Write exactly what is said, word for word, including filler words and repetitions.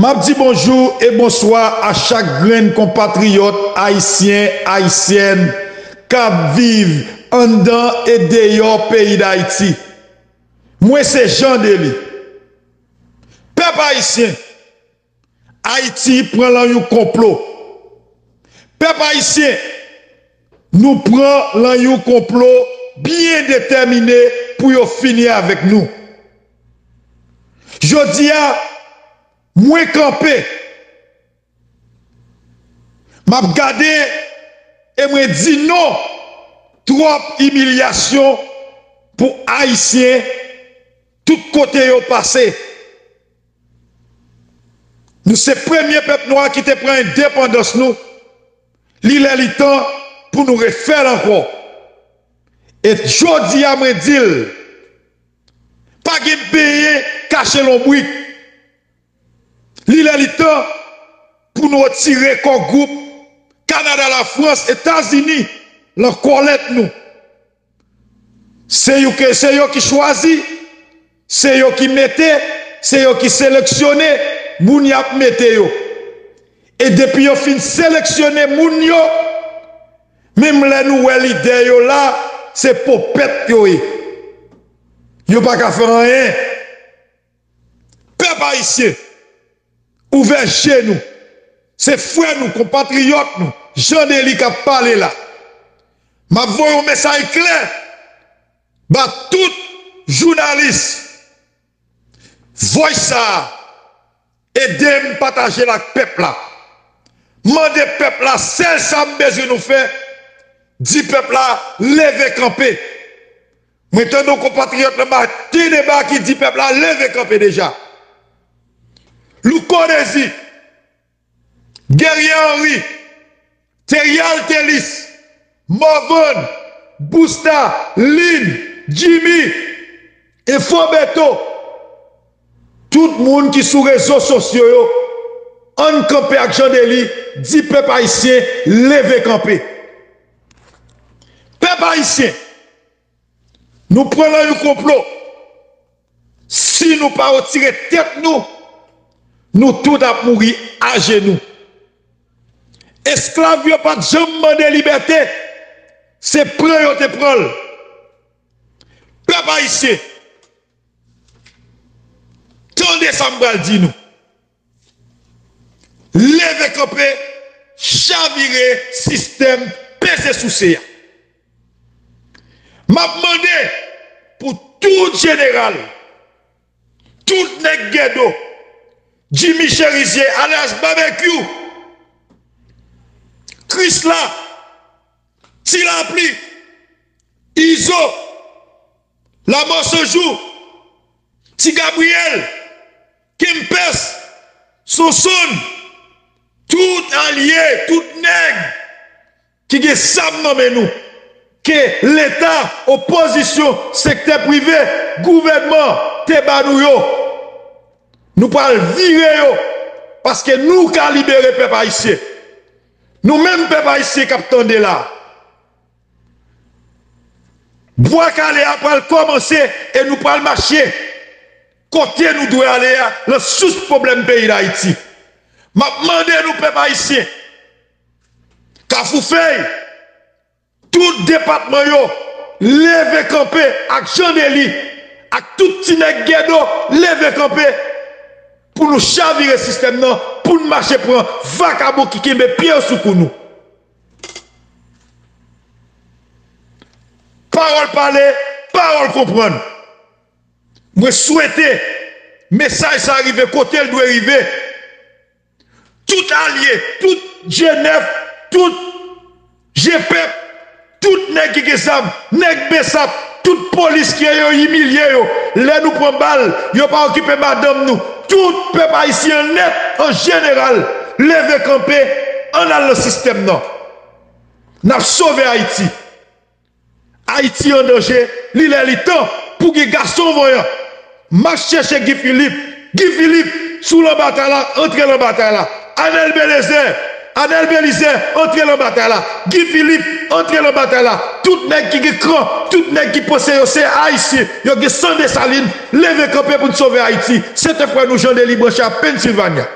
M ap di bonjou e bonswa a chak grenn konpatriyòt ayisyen, ayisyèn k ap viv anndan e deyò peyi Dayiti. Mwen se Jean Dely. Pèp ayisyen, Ayiti pran lan yon konplo. Pèp ayisyen, nou pran lan yon konplo byen detèmine pou yo fini avèk nou. Jodi a, mwen kanpe. M ap gade e mwen di non. Twòp imilyasyon pou Ayisyen tout kote yo pase. Nou se premye pèp nwa ki te pran endepandans nou. Li lè li tan pou nou refè l ankò. E jodi a mwen di l, pa gen benyen kache lonbrik. Li lè li tan pou nou retire kò gwoup Kanada, Lafrans, Etazini lan kòlèt nou. Se yo ke, se yo ki chwazi, se yo ki mete, se yo ki seleksyone moun y ap mete yo. E depi yo fin seleksyone moun yo, menm lè nou wè lidè yo la, se popèt yo ye. Yo pa ka fè anyen. Pèp ayisyen, ouvè je nou. Se frè nou, konpatriyòt nou, Jean Dely k ap pale la. M ap voye yon mesaj klè ba tout jounalis. Voice sa a, ede m pataje l ak pèp la. Mande pèp la, sèl sa m bezwen nou fè, di pèp la, leve kanpe. Mwen tande yon konpatriyòt nan Maten Deba ki di pèp la leve kanpe deja. Louko Dezi, Guerrier Henry, Theriel Thélice, Morvan, Busta, Lin, Jimmy, Info Beto, tout moun ki sou rezo sosyo yo, ann kanpe ak Jean Dely, di pèp ayisyen leve kanpe. Pèp ayisyen, nou pran lan yon konplo. Si nou pa retire tèt nou, nou tout ap mouri ajenou. Esklav yo pa t janm mande libète, se pran yo te pran l. Pèp ayisyen, tande sa m pral di nou. Leve kanpe, chavire sistèm peze souse a. M ap mande pou tout jeneral, tout nèg Gèdo, Jimmy Cherizier, alyas Babekyou, Krisla, Ti Lapli, Izo, Lamò Sanjou, Ti Gabriyèl, Kempès, Sonsonn, tout alye, tout nèg ki gen zam nan men nou, ke Leta, opozisyon, sektè prive, gouvènman te ba nou yo. Nou pral vire yo, paske nou ka libere pèp ayisyen. Nou menm pèp ayisyen k ap tande la. Bwa kale a pral kòmanse e nou pral mache kote nou dwe ale a, lan sous pwoblèm peyi Dayiti. M ap mande nou, pèp ayisyen, Kafou Fèy, tout depatman yo, leve kanpe ak Jean Dely, ak tout ti nèg Gèdo, leve kanpe pou nou chavire sistèm nan, pou n mache pran vakabon ki kenbe pye yo sou kou nou. Pawòl pale, pawòl konprann. Mwen swete mesaj sa rive kote l dwe rive. Tout alye, tout G nèf, tout G pèp, tout nèg ki gen zam, nèg BSAP, tout polis ke yo imilye yo. Lè nou pran bal, yo pa okipe madanm nou. Tout pèp ayisyen nèt an jeneral, leve kanpe, ann al nan sistèm nan. N ap sove Ayiti. Ayiti an danje, li lè li tan pou gen gason vanyan. M ap chèche Guy Philippe. Guy Philippe, si w lan batay la, antre lan batay la. Anèl Belizaire, Anèl Belizaire, antre lan batay la. Guy Philippe, antre lan batay la. Tout nèg ki gen kran, tout nèg ki panse yo se Ayisyen, yo gen san Desalin, leve kanpe pou n sove Ayiti. Se te frè nou Jean Dely, branche a Pennsylvania.